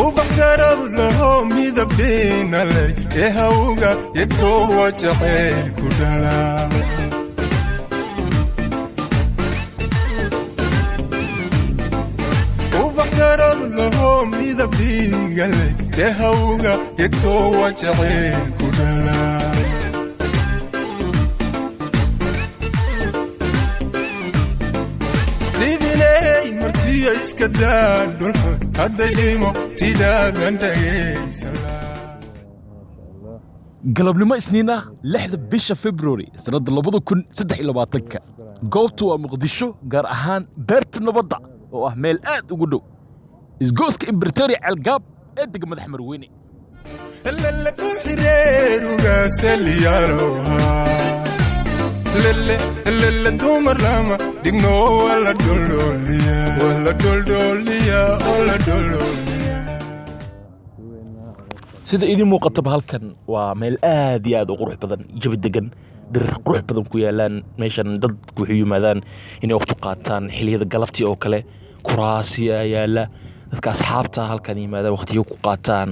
Ubax garab laho midab dhiinaley ee hawga yegtoo waa jacayl ku dhalaa. Ubax garab laho midab dhiigaley ee hawga yegtoo waa jacayl ku dhalaa. Dhibiney martiya iska daa dhulxun hadday dhimo tidhaadan dhagaysanlaa. Galabnimo Isniin ah, 6-da bisha February sannadda 2023-ka. Goobtu waa Muqdisho, gaar ahaan Beerta Nabadda oo ah meel aad ugu dhow isgooska Imbertoria Ceelgaab ee degmada Xamarweyne. Lele dhuxireerugaaseliyaaloha lele lele dumar lama dhigno waa la dholdhooliya, waa la dholdhooliya oo la dholdhooliya. Sida idiin muuqataba, halkan waa meel aad iyo aad u qurux badan, jawi degan, dhir qurux badan ku yaalaan. Meeshan dadku waxay yimaadaan inay waqti qaataan xilliyada galabtii oo kale. Kuraasi ayaa yaala, dadka asxaabta halkan yimaadaan waqtiyo ku qaataan.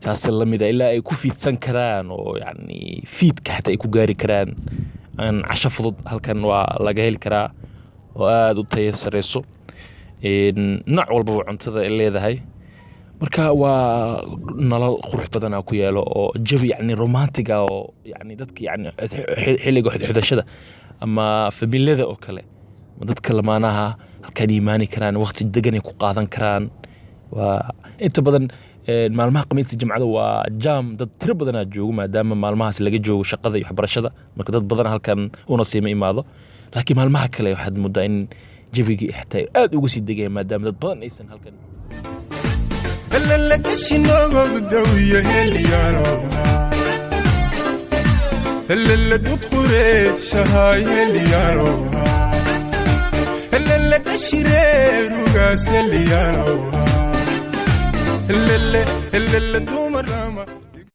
Saas lamid a ilaa ay ku fiidsan karaan oo yacni fiidka xataa ay ku gaari karaan. Aan casho fudud halkan waa laga heli karaa oo aad u tayo sareyso. Nooc walbaba cuntada ay leedahay. Marka waa nalal qurux badanaa ku yaalo oo jawi yacni romantic ah oo yacni dadka yacni xilliga xidxidashada ama familada oo kale ama dadka lamaanaha halkan imaani karaan, waqti degan ay ku qaadan karaan. Waa inta badan maalmaha Khamiista, Jimcada waa jaam, dad tiro badanaa joogo maadaama maalmahaas laga joogo shaqada iyo waxbarashada. Marka dad badan halkan una siima imaado, laakiin maalmaha kale waxaad moodaa in jawigii xataa aad uga sii degaya maadaama dad badan aysan halkan. Lele dhashinogogdawiyo heliyaaloha lele dhudqureeshahay heliyaaloha lele dhashireerugaas heliyaaloha lele lele dumar.